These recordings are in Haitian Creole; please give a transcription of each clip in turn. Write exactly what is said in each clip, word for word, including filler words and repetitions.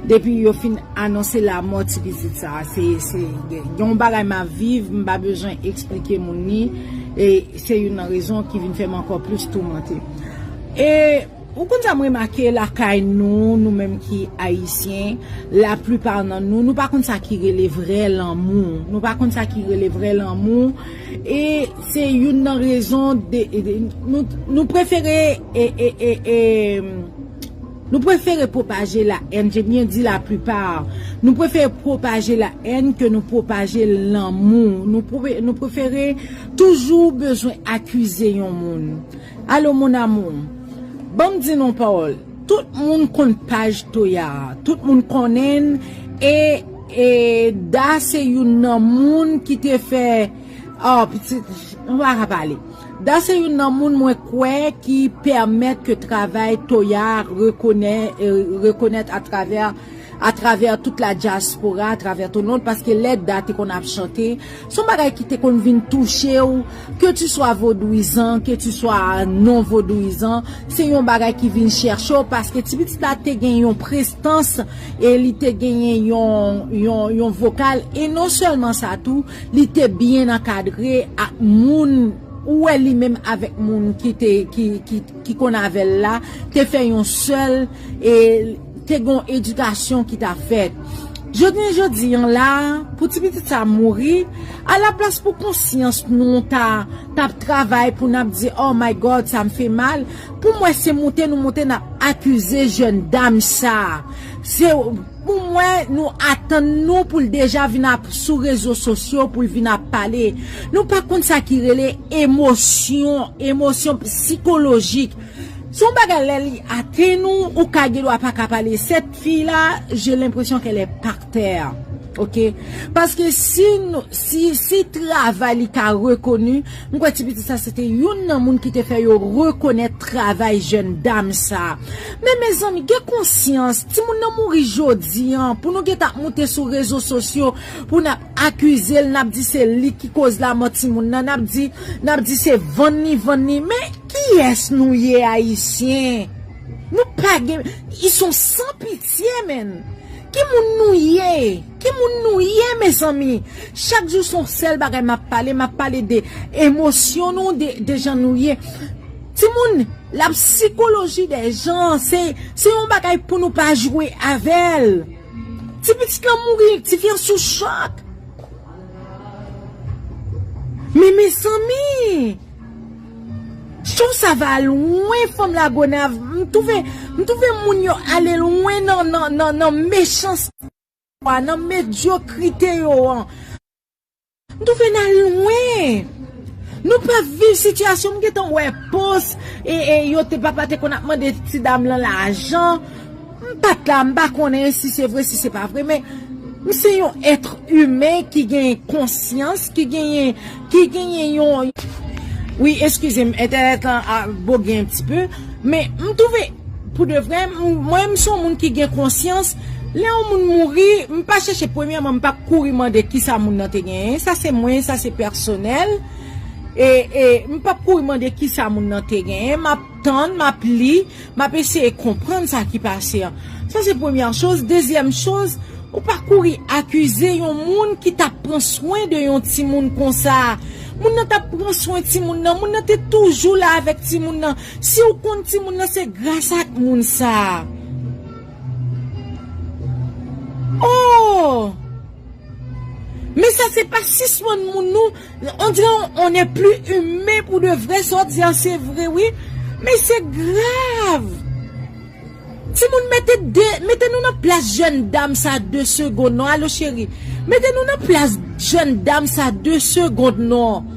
Depi yo fin anonse lanmò ti pitit sa, se, se, gen yon bagay m ap viv, m pa bezwen eksplike moun li, e se youn nan rezon ki vin fè m ankò plis toumante. E ou konn sa m remake lakay nou, nou menm ki ayisyen, laplipa nan nou, nou pa konn sa ki rele vrè lanmou, nou pa konn sa ki rele vrè lanmou, e se youn nan rezon de, de, nou, nou prefere, e, e, e, e, Nou prefere pwopaje la èn, je bien di la plupart. Nou prefere pwopaje la èn ke nou pwopaje lanmou. Nou, pwope- nou prefere toujou bezwen akize yon moun. Alo, mon amour, ban m di nou pawòl. Tout moun konn paj Toya. Tout moun konnen l. E, e Da se youn nan moun ki te fè, oh, pitit, nou pa ka pale. Da se youn nan moun mwen kwè ki pèmèt ke travay Toya rekonè- eh, rekonèt atravè, atravè tout la dyaspora, atravè tout mond, paske lè Da te konn ap chante, se yon bagay ki te konn vin touche w, ke tu swa vodouyizan, ke tu swa non vodouyizan, se yon bagay ki vin chèche w, paske ti pitit la te gen yon prestans, e li te genyen yon, yon, yon vokal, e non sèlman sa tou, li te byen ankadre ak moun, ou wè li menm avèk moun ki te, ki, ki, ki konn avè l la, te fè yon sèl, e te gen yon edikasyon ki ta fèt. Jodi, jodi an la, pou ti pitit sa mouri, alaplas pou konsyans nou ta, t ap travay pou n ap di, "Oh my God, sa m fè mal." Pou mwen, se moute nou moute n ap akize jèn dam sa. Se Pou mwen, nou atann nou pou l deja vin ap sou rezo sosyo, pou l vin ap pale. Nou pa konn sa ki rele emosyon, emosyon sikolojik. Se yon bagay lè li atenn ou, ou ka gen dwa pa ka pale. Cette fille là, j'ai l'impression qu'elle est par terre. Ok? Paske si, nou- si, si travay li ka rekoni, m kwè ti pitit sa se te youn nan moun ki te fè yo rekonèt travay jèn dam sa. Men mezanmi, gen konsyans, timoun nan mouri jodi an, pou nou gentan ap moute sou rezo sosyo, pou n ap akize l, n ap di se li ki koz lanmò timoun nan, n ap di, n ap di se vann li vann li. Men kiyès nou ye ayisyen? Nou pa gen, ils sont sans pitié, men. Ki moun nou ye? Ki moun nou ye, mezanmi? Chak jou se yon sèl bagay m ap pale, m ap pale de emosyon nou, de, de jan nou ye. Timoun, la psychologie des gens, se, se yon bagay pou nou pa jwe avè l. Ti pitit lan mouri, ti fi an sou chòk. Men mezanmi, show sa va lwen, fanm Lagonav. M twouve, m twouve moun yo ale lwen nan, nan, nan, nan mechans, nan medyokrite yo an. M twouve n al lwen. Nou pa viv sitiyasyon, m gentan wè post, e, e yo te, papa te konn ap mande ti dam lan lajan. M pa t la, m pa konnen si se vre, si se pa vre, men m se yon èt imen ki gen konsyans, ki genyen, ki genyen yon, wi, eskize m, entènèt lan a boge yon ti pe, men m twouve, pou de vrè, m- mwen, m se yon moun ki gen konsyans. Lè yon moun mouri, m pa chèche, premyèman, m p ap kouri mande kisa moun nan te genyen. Sa se mwen, sa se pèsonèl. E, e m p ap kouri mande kisa moun nan te genyen. M ap tann, m ap li, m ap eseye konprann sa ki pase an. Sa se premyè choz. Dezyèm choz, ou pa kouri akize yon moun ki t ap pran swen de yon timoun konsa. Moun nan t ap pran swen timoun nan. Moun nan te toujou la avèk timoun nan. Si w konn timoun nan, se gras ak moun sa. Oh! Men sa se pa sispann moun nou. On dirait on n'est plus humain pour de vrai. Sa w di a se vre, wi. Men se grav. Timoun, mete de, mete nou nan plas jèn dam sa de segonn non. Alo cheri, mete nou nan plas jèn dam sa de segonn non.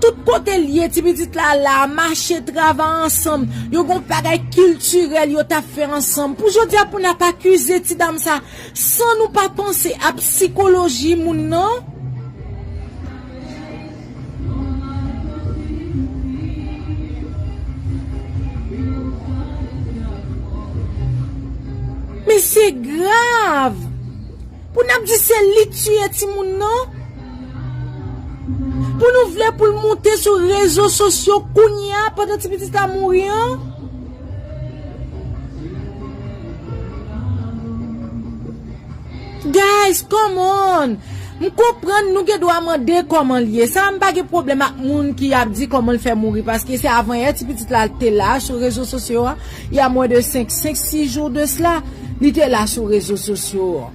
Tout kote l ye, ti pitit la la, mache, travay ansanm. Yo gon bagay kiltirèl yo t ap fè ansanm. Pou jodi a, pou n ap akize ti dam sa, san nou pa panse a sikoloji moun nan. Men se grav. Pou n ap di se li k tiye timoun nan? Pou nou vle pou l moute sou rezo sosyo kounye a pandan ti pitit la mouri an? Guys, come on! M konprann nou gen dwa mande kòman l ye. Sa a, m pa gen pwoblèm ak moun ki ap di kòman l fè mouri, paske se avanyè ti pitit la te la sou rezo sosyo a, il y a moins de cinq, cinq, six jours de cela, li te la sou rezo sosyo a.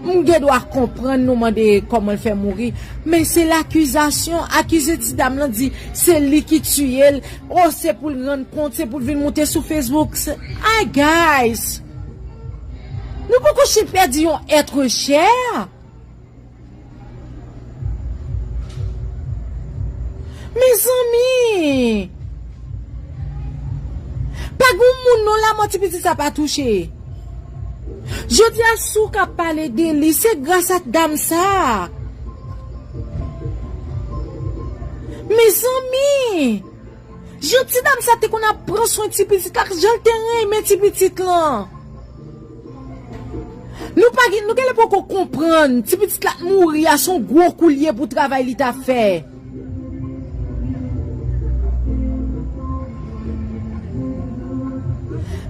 M gen dwa konprann nou mande kòman l fè mouri, men se lakizasyon, akize ti dam lan, di se li ki tiye l, o, se pou l rann kont, se pou l vin moute sou Facebook. Se, ay, guys! Nou poko chen pèdi yon être cher. Mezanmi! Pa gen moun non, lanmò ti pitit sa pa touche. Jodi a, si w ka pale de li, se gras a dam sa. Mezanmi! Jan ti dam sa te konn ap pran swen ti pitit la, jan l te renmen ti pitit lan. Nou pa gen, nou genlè poko konprann, ti pitit la t mouri a, se yon gwo kou l ye pou travay li t ap fè.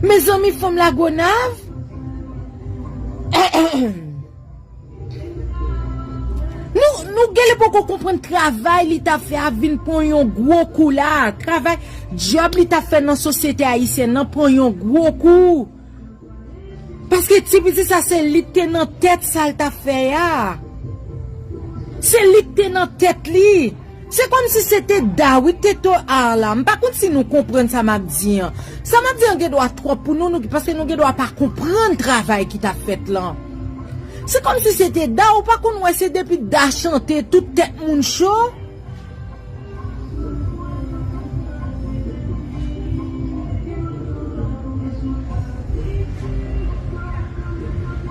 Mezanmi, fanm Lagonav. Nou, nou genlè poko konprann travay li t ap fè a vin pran yon gwo kou la. Travay, djòb li t ap fè nan sosyete ayisyèn nan pran yon gwo kou. Paske ti pitit sa se li k te nan tèt sa l t ap fè a. Se li k te nan tèt li. Se kòmsi se te Dawid te to a la. M pa konn si nou konprann sa m ap di an. Sa m ap di an gen dwa twòp pou nou, nou, paske nou gen dwa pa konprann travay ki t ap fèt lan. Se kòmsi se te Da, ou pa konn wè se depi Da chante, tout tèt moun cho.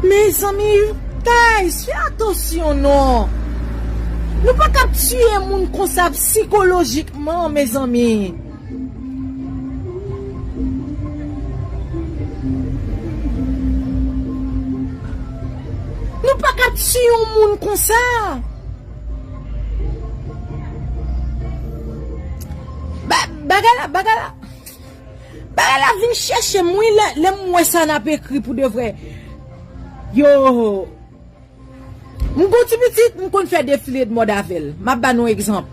Mezanmi, guys, fè atansyon non. Nou pa ka ap tiye moun konsa psikolojikman, mezanmi. Nou pa ka ap tiye yon moun konsa. Ba-, bagay la, bagay la. Bagay la vin chèche m, wi, lè, lè m wè sa n ap ekri pou de vrè. Yo, m gon ti pitit, m konn fè defile de mòd avè l. M ap ba nou egzanp.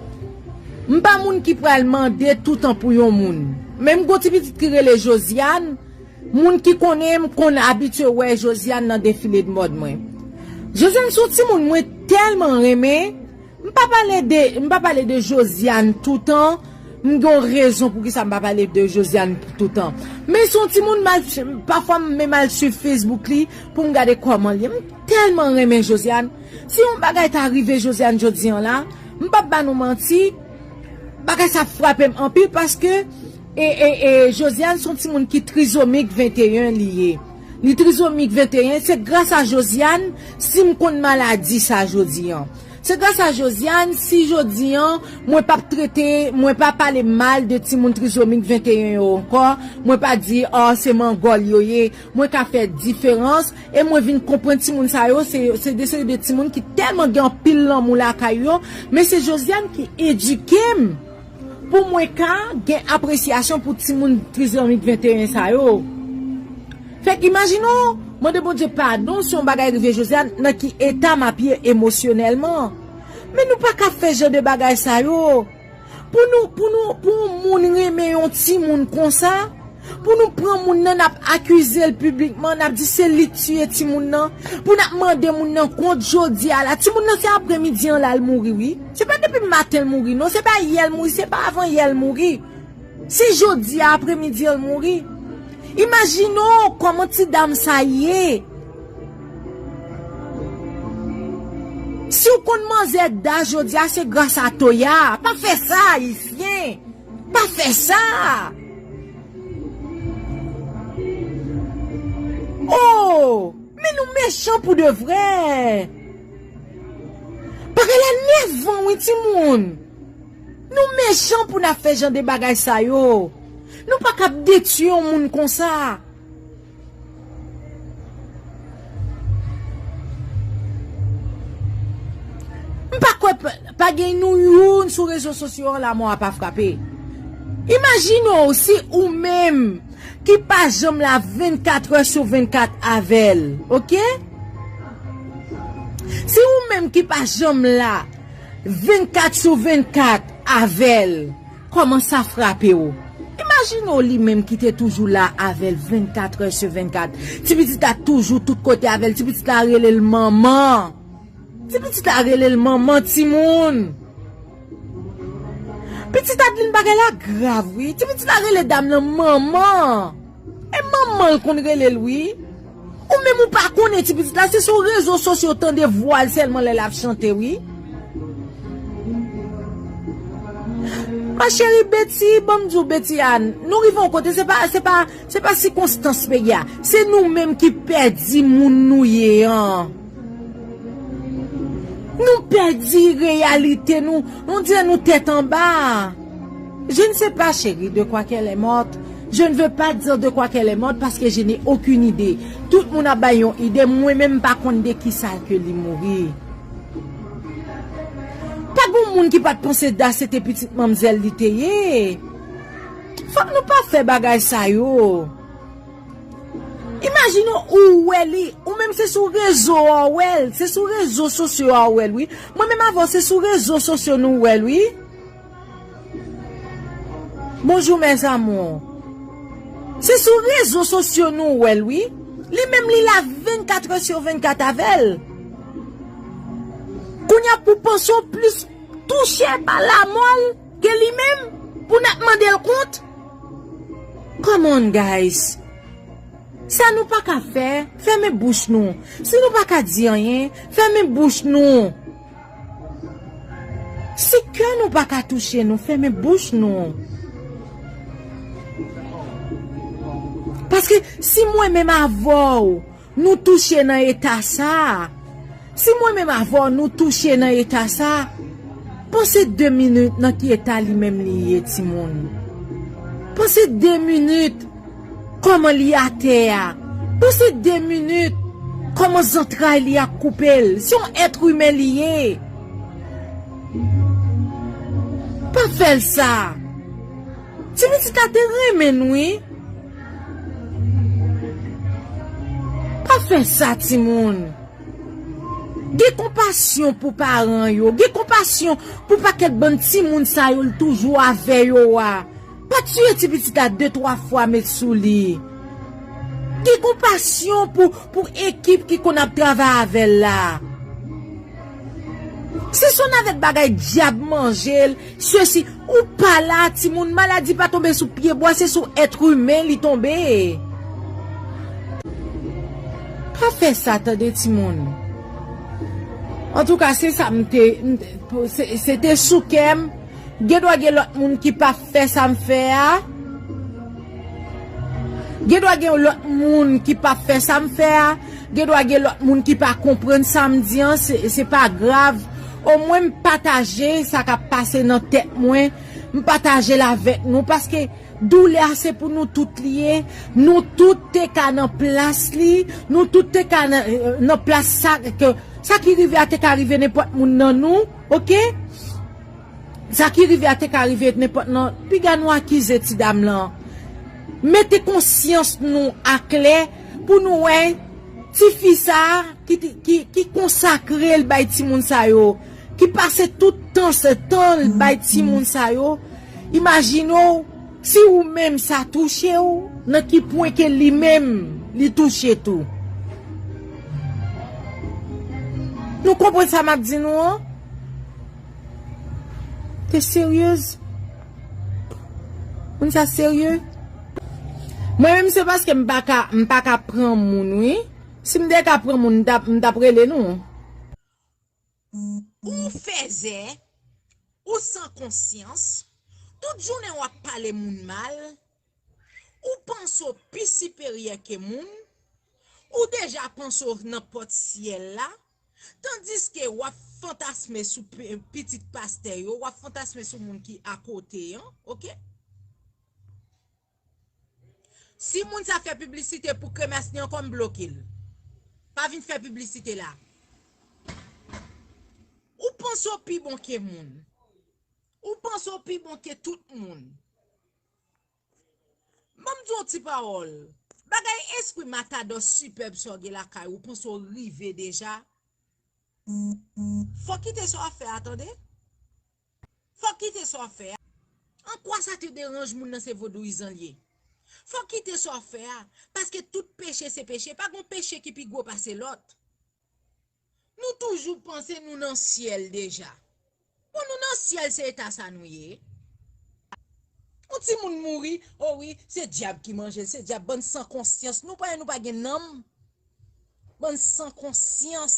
M pa moun ki pral mande toutan pou yon moun. Men m gon ti pitit ki rele Josiane. Moun ki konnen m konn abitye wè Josiane nan defile de mòd mwen. Josiane se yon timoun mwen tèlman renmen. M pa pale de, m pa pale de Josiane toutan. M gen yon rezon poukisa m pa pale de Josiane toutan. Men se yon timoun m al, pafwa m menm al swiv Facebook li pou m gade kòman l ye. M tèlman renmen Josiane. Si yon bagay ta rive Josiane jodi an la, m p ap ba nou manti, bagay sa frape m anpil paske e, e, e, Josiane se yon timoun ki trizomik venteyen li ye. Li trizomik venteyen, se gras a Josiane si m konn maladi sa jodi an. Se gras a Josiane si jodi an mwen p ap trete, mwen pa pale mal de timoun trizomik venteyen yo ankò, mwen pa di, o, se mangòl yo ye, mwen ka fè diferans, e mwen vin konprann timoun sa yo, se, se de seri de timoun ki tèlman gen anpil lanmou lakay yo, men se Josiane ki edike m pou mwen ka gen apresyasyon pou timoun trizomik venteyen sa yo. Fèk imajine w, mande Bondye padon si yon bagay rive Josiane, nan ki eta m ap ye emosyonèlman. Men nou pa ka fè jan de bagay sa yo. Pou nou, pou nou, pou yon moun renmen yon timoun konsa, pou nou pran moun nan, n ap akize l piblikman, n ap di se li k tiye timoun nan, pou n ap mande moun nan kont jodi a la. Timoun nan se apremidi an la l mouri, wi. Se pa depi maten l mouri, non, se pa yè l mouri, se pa avan yè l mouri. Se jodi a apremidi an l mouri. Imajine w kòman ti dam sa ye. Si w konn manzè Da jodi a, se gras a Toya. Pa fè sa, Ayisyen. Pa fè sa. Oh, men nou mechan pou de vrè. Bagay la nèvan, wi, timoun. Nou mechan pou n ap fè jan de bagay sa yo. Nou pa ka ap detwi yon moun konsa. M pa kwè pa, pa gen nou youn sou rezo sosyo an lanmò a pa frape. Imajine w si ou menm ki pa janm la vennkat è sou vennkat avè l, oke? Si ou menm ki pa janm la vennkat sou vennkat avè l, kòman sa frape w? Imajine w li menm ki te toujou la avè l vennkat è sou vennkat. Ti pitit la toujou tout kote avè l. Ti pitit la rele l manman. Ti pitit la rele l manman timoun. Pitit la di l bagay la grav wi. Ti pitit la rele dam nan manman. E manman l konn rele l wi. Ou menm ou pa konnen ti pitit la, se sou rezo sosyo w tande vwa l sèlman lè l ap chante wi. Ma chérie Betty, ban m di w Betty a, nou rive yon kote, se pa, se pa, se pa sikonstans peyi a. Se nou menm ki pèdi moun nou ye an. Nou pèdi reyalite nou, on dirè nou tèt anba. Je ne sais pas, chérie, de quoi qu'elle est morte. Je ne veux pas dire de quoi qu'elle est morte parce que je n'ai aucune idée. Tout moun ap bay yon ide, mwen menm m pa konn de kisa ke li mouri. Pa gen moun ki pa t panse Da se te pitit manmzèl li te ye. Fòk nou pa fè bagay sa yo. Imajine w ou wè li, ou menm se sou rezo a w wè l, se sou rezo sosyo a w wè l wi. Mwen menm avè w se sou rezo sosyo nou wè l wi. Bonjou mes amours. Se sou rezo sosyo nou wè l wi. Li menm li la vennkat è sou vennkat avè l. Kounye a pou panse w plis touche pa lamò l ke li menm pou n ap mande l kont. Come on guys. Sa nou pa ka fè, fèmen bouch nou. Si nou pa ka di anyen, fèmen bouch nou. Si kè nou pa ka touche nou, fèmen bouch nou. Paske si mwen menm avè w, nou touche nan eta sa, si mwen menm avè w, nou touche nan eta sa, panse de minit nan ki eta li menm li ye, timoun. Panse de minit kòman li atè a. Panse de minit kòman zantray li ap koupe l. Se yon èt imen li ye. Pa fè l sa. Ti pitit la te renmen n wi. Pa fè sa, timoun. Gen konpasyon pou paran yo. Gen konpasyon pou pakèt bann timoun sa yo l toujou avè yo a. Pa tiye ti pitit la de twa fwa met sou li. Gen konpasyon pou, pou ekip ki konn ap travay avè l la. Se son avèk bagay dyab manje l, sesi, ou pa la, timoun, maladi pa tonbe sou pye bwa, se sou èt imen li tonbe. Pa fè sa, tande, timoun. Antouka, se sa m te, m te, se, se te sou kè m. Gen dwa gen lòt moun ki pa fè sa m fè a. Gen dwa gen lòt moun ki pa fè sa m fè a. Gen dwa gen lòt moun ki pa konprann sa m di an. Se, se pa grav. Omwen m pataje sa k ap pase nan tèt mwen. M pataje l avèk nou. Paske doulè a se pou nou tout li ye. Nou tout te ka nan plas li. Nou tout te ka nan, nan plas sa ke, sa ki rive a te ka rive nenpòt moun nan nou. Oke? Sa ki rive a te ka rive nenpòt nan. Piga nou akize ti dam lan. Mete konsyans nou aklè pou nou wè tifi sa a ki, ki, ki konsakre l bay timoun sa yo, ki pase tout tan, se tan l bay timoun sa yo. Imajine w, si ou menm sa touche w, nan ki pwen ke li menm li touche tou. Nou konprann sa m ap di nou an? Te seryez? Moun sa serye? Mwen menm se paske m pa ka, m pa ka pran moun wi. Si m te ka pran moun, m t ap, m t ap rele nou. Ou fèzè, ou san konsyans, tout jounen w ap pale moun mal, ou panse w pi siperyè ke moun, ou deja panse w nan pòt syèl la, tandiske w ap fantasme sou pitit pastè yo, w ap fantasme sou moun ki akote an, oke? Si moun sa fè piblisite pou kremas li ankò m bloke l. Pa vin fè piblisite la. Ou panse w pi bon ke moun. Ou panse w pi bon ke tout moun. Ban m di w yon ti pawòl. Bagay espri matadò sipèb sa w gen lakay ou panse w rive deja. Fò kite sa w ap fè a, tande. Fò kite sa w ap fè a. An kwa sa te deranj moun nan se vodouyizan l ye? Fò kite sa w ap fè a, paske tout peche se peche. Pa gon peche ki pi gwo pase lòt. Nou toujou panse nou nan syèl deja. Bon, nou nan syèl, se eta sa nou ye. Yon timoun mouri, o wi, se dyab ki manje l, se dyab, bann san konsyans. Nou pa, nou pa gen nanm. Bann san konsyans.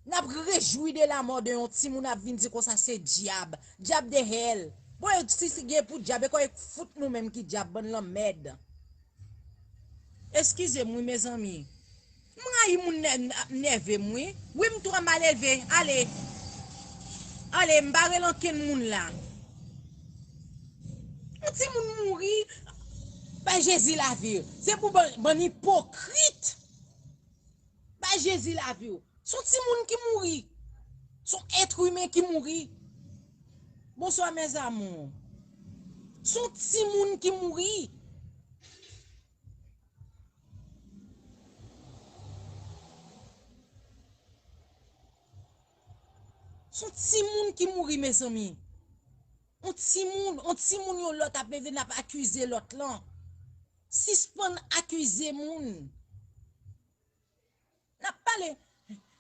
N ap rejwi de lamò de yon timoun, ap vin di konsa se dyab. Dyab de hèl. Bon, e si, si gen pou dyab, e kò e fout nou menm ki dyab, bann lanmèd. Eskize m wi, mezanmi. M rayi moun nè- ap nève m wi. Wi, m twò malelve. Ale. Ale, m pa rele ankenn moun la. Yon timoun mouri. Bay Jezi lavi. Se pou bann, bann ipokrit. Bay Jezi lavi w. Se yon timoun ki mouri. Se yon èt imen ki mouri. Bonsoir, mes amours. Se yon timoun ki mouri. Se yon timoun ki mouri, mezanmi. Yon timoun, yon timoun yon lòt ap leve, n ap akize lòt lan. Sispann akize moun. N ap pale,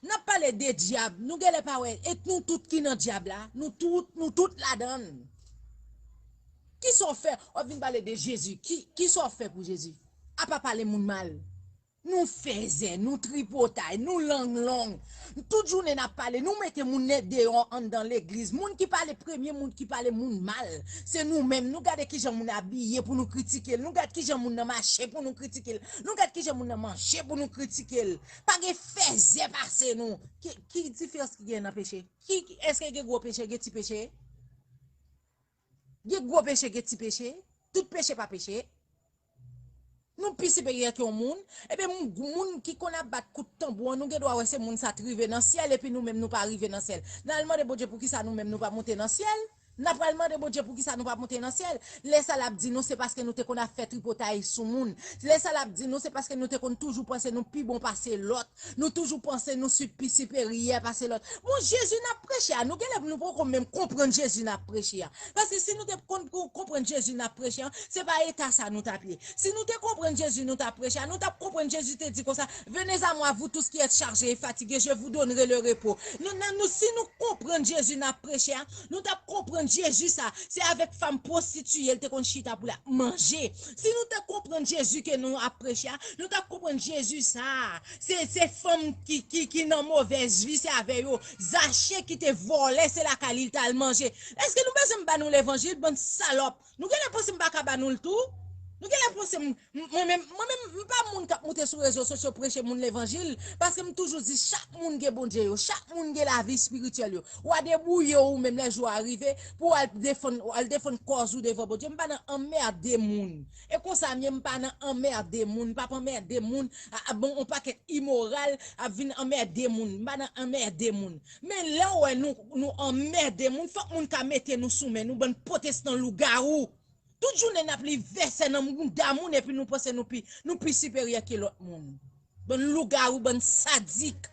n ap pale de dyab. Nou genlè pa wè, e nou tout ki nan dyab la, nou tout, nou tout ladan l. Kisa w fè? W ap vin pale de Jezi. Ki, kisa w fè pou Jezi? Apa pale moun mal. Nou fèzè, nou tripotay, nou lang long. Tout jounen n ap pale, nou mete moun deyò anndan legliz. Moun ki pale premye, moun ki pale moun mal, se nou menm. Nou gade kijan moun abiye pou nou kritike l. Nou gade kijan moun nan mache pou nou kritike l. Nou gade kijan moun nan manje pou nou kritike l. Pa gen fèzè pase nou. Ki, ki diferans ki gen nan peche? Ki, ki, èske gen gwo peche, gen ti peche? Gen gwo peche, gen ti peche? Tout peche pa peche? Nou pi siperyè ke yon moun? Ebyen, moun, moun ki konn ap bat kout tanbou an, nou gen dwa wè se moun sa t rive nan syèl, epi nou menm nou pa rive nan syèl. N al mande Bondye poukisa nou menm nou pa monte nan syèl? N ap pral mande Bondye poukisa nou pa monte nan syèl. Lè sa l ap di nou se paske nou te konn ap fè tripotay sou moun. Lè sa l ap di nou se paske nou te konn toujou panse nou pi bon pase lòt. Nou toujou panse nou si-, pi siperyè pase lòt. Bon, Jezi n ap preche a, nou genlè nou poko menm konprann Jezi n ap preche a. Paske si nou te konn, konprann Jezi n ap preche a, se pa eta sa nou t ap ye. Si nou te konprann Jezi nou t ap preche a, nou t ap konprann Jezi te di konsa, Venez à moi, vous tous qui êtes chargés et fatigués, je vous donnerai le repos. Nou, nou, nou, si nou konprann Jezi n ap preche a, nou t ap konprann Jezi sa, se avèk fanm pwostitiye l te konn chita pou l ap manje. Si nou te konprann Jezi ke nou ap preche a, nou t ap konprann Jezi sa, se, se fanm ki, ki, ki nan movèz vi, se avè yo. Zache ki te vòlè, se lakay li l t al manje. Èske nou bezwen m ba nou levanjil, bann salòp? Nou genlè panse m pa ka ba nou l tou? Nou genlè panse m, m-, mwen menm, mwen menm, m pa moun k ap moute sou rezo sosyo preche moun levanjil, paske m toujou di chak moun gen Bondye yo, chak moun gen lavi espirityèl yo. W a debouye w ou menm lè jou a rive pou w al defann, w al defann kòz ou devan Bondye. M pa nan anmède moun. E konsa m ye, m pa nan anmède moun, m p ap anmède moun. A, a, bon, yon pakèt imoral ap vin anmède moun. M pa nan anmède moun. Men lè w wè nou, nou anmède moun, fòk moun ka mete nou sou men nou, bann pwotestan lougawou. Tout jounen n ap li vèsè nan mouda moun epi nou panse nou pi, nou pi siperyè ke lòt moun. Bann lougawou, bann sadik.